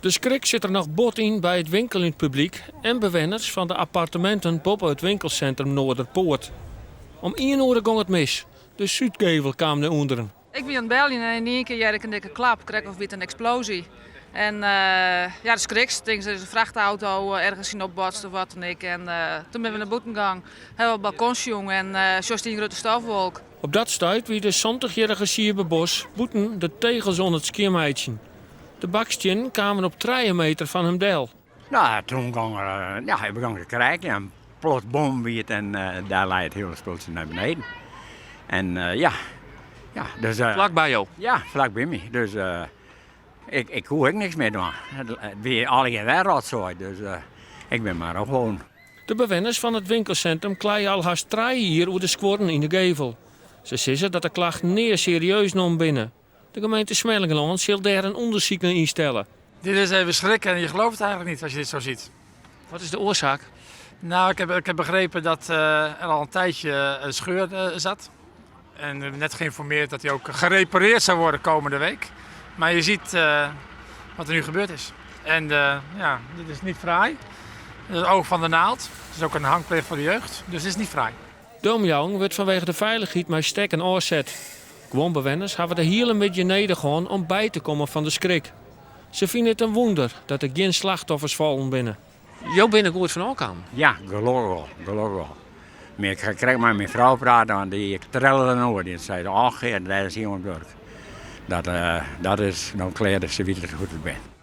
De skrik sit der noch bot yn by it winkeljend publyk en bewenners fan de apparteminten boppe it winkelsintrum Noorderpoort. Om ien oere gong it mis. De súdgevel kaam nei ûnderen. Ik wie oan it beljen en yn ien kear hearde ik in dikke klap, krekt of wie it in eksploazje. En ja, dan skrikst, tinkst der is in frachtauto ergens yn opbotst of wat dan ek. En toen binne we nei bûten gong, hawwe we op it balkon sjoen en sjochst ien grutte stofwolk. Op dat stuit wie de santichjierrige Siebe Bos bûten de tegels oan it skjinmeitsjen. De bakstiennen kamen op trije meter fan him del. No, toen gong er, ja, hy begûn te krijken en plots bom wie it en dêr lei it hiele spultsje nei beneden. En ja, ja, dus... Flak by jo? Ja, flak by my. Dus ik, ik koe ek niks mear dwaan. It wie allegear wer rotsoai, dus ik bin mar opholden. De bewenners fan it winkelsintrum kleie al hast trije jier oer de skuorren yn de gevel. Se sizze dat de klachten nea serieus nommen binne. De gemeente Smellingerlân sil dêr in ûndersyk nei ynstelle. Dit is even schrikken en je gelooft het eigenlijk niet als je dit zo ziet. Wat is de oarsaak? Nou, ik heb, ik heb begrepen dat uh, er al een tijdje een scheur uh, zat. En we net geïnformeerd dat die ook gerepareerd zou worden komende week. Maar je ziet uh, wat er nu gebeurd is. En ja, dit is niet fraai. Het oog van de naald. Het is ook een hangplicht voor de jeugd. Dus het is niet fraai. De omjouwing wurdt fanwege de feilichheid mei stekken ôfset. Guon bewenners hawwe de hiele middei nedich hân om by te kommen fan de skrik. Se fine it in wûnder dat der gjin slachtoffers fallen binne. Jo binne goed fan ôfkaam? Ja, gelokkich wol, gelokkich wol. Mar ik ha krekt mei myn frou praat en dy trille der oer. Dy sei, och Geert, dêr is hy oan it wurk. Dat, dat is no klear, se wit hoe't it bin.